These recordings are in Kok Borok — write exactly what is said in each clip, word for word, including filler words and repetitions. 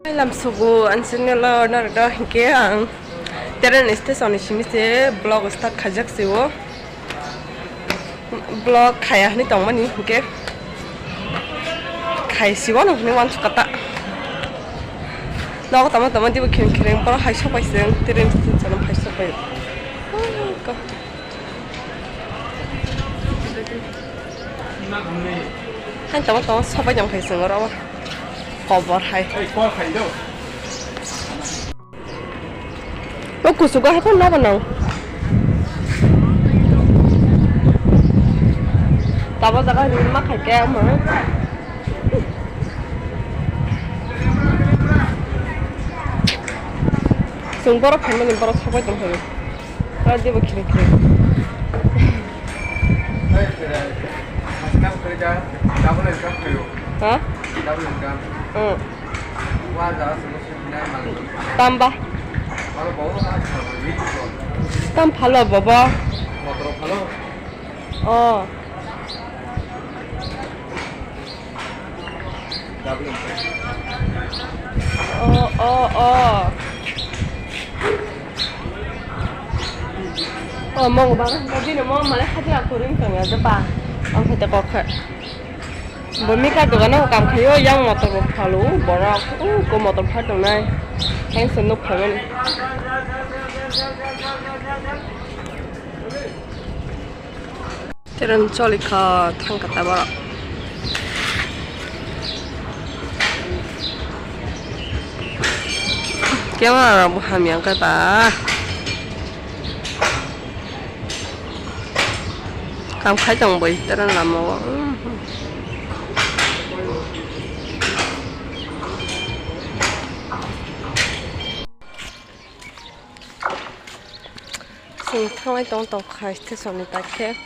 Lamsogo ang channel o norok do hinkhe ang train station ni simi se vlog start khaijak se o. Vlog khaya hinwi tongmani hinkhe khai siwano hinwi uansukha ta. Nogo tamo tamo dibo khereng khereng borok hai sok pai se train station o hai sok pai. Hai tamo tamo sok pai tong khai se oro o kobor hai. O kuchugo hai phano nobo nang. Tabo jaga ri ma khai khe ama. Chwng borok phaimani borok sok bai tong phaio. Aro jebo khiri khiri. Ha? Double income. Hmm. Tamba. Tam phalo bobo. Oh. Oh, oh, oh. Oh, mong bang, tadi no mong mane hati aku ring tong ya, depa. Ang hati kok. Bo mika dogano kam khayo, yang motor bo phalo, borok, uh, ko motor phai tongnai. Thanks, nuk phaimani. Train choli kha thang kha ta borok. Camera rok bo hamya kha ta. Kam khai tong bai tara lama o. Chwng thanglai tong tong khai station ni ta khe.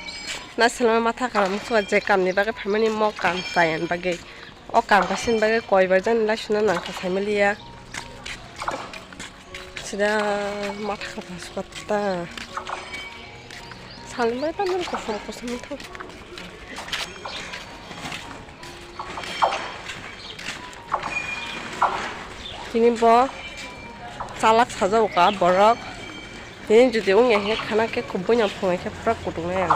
Na selma matha kalam suka je kam ni bagwi phaimani mo kam chaya ni bagwi. O kam kaisa ni bagwi koi bar jani lai suna nang kha sai maliya. Sida matha kathar suka ta. Salmai ta nang kosom kosom thang. Tini bo chalak sajao ka borok. Tini jodi wngya khe khana khe kubui no phunai khe pura kutung nai ang.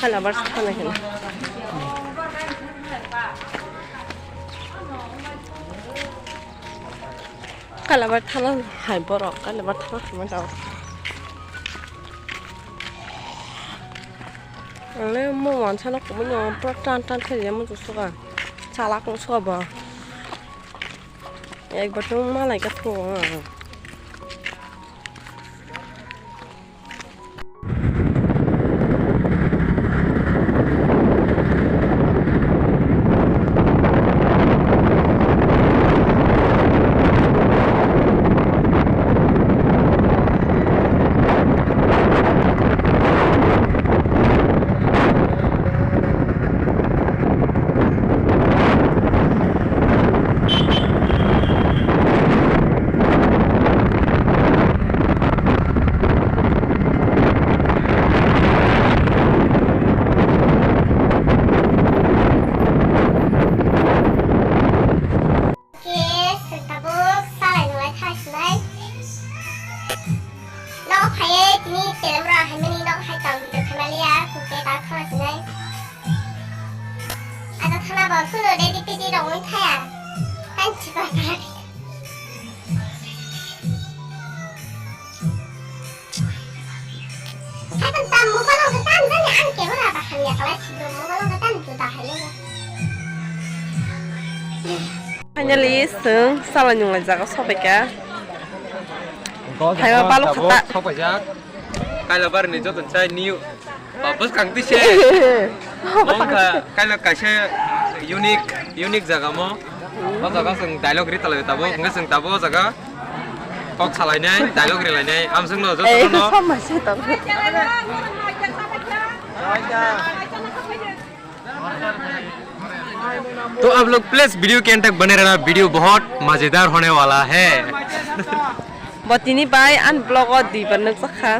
Kalabar sana kena. Kalabar thana hai borok, kalabar thana hai ma jao. Ang le mo wansano kubui no pura tan tan khe ya mo suka. Chalak no suka ba. Ekbar to malai ka thu. Khe, chwng tabuk salai nungwi thang sinai. Nok phaiwi tini camera haimani nok hai tong video khaimaliya, hwnkhe ta thang sinai. Ado thana bo suno ready pedi rok wng thaya. Tang chikon thang. Haikhe tam mobile o tam jani ang camera ba hamya kwlai si bro, mobile o tam juda hai le. Finally, chwng salai nunglai jaga sobaikha. Thaiba balok khata. Sobaijak. Kailabar ni joto chai new. Bapus kang tise. Mongkha kaila kaisa unique, unique jaga mo. O jaga chwng dialogue ri talai tabo, hwnkhe chwng tabo o jaga kok salainai, dialogue rilainai, amswkno jotono. Eh, sama se tabo. तो आप लोग please video के एंड तक बने रहना, वीडियो बहुत मजेदार होने वाला है। Botini bai an vlog o di ban nuk sakha.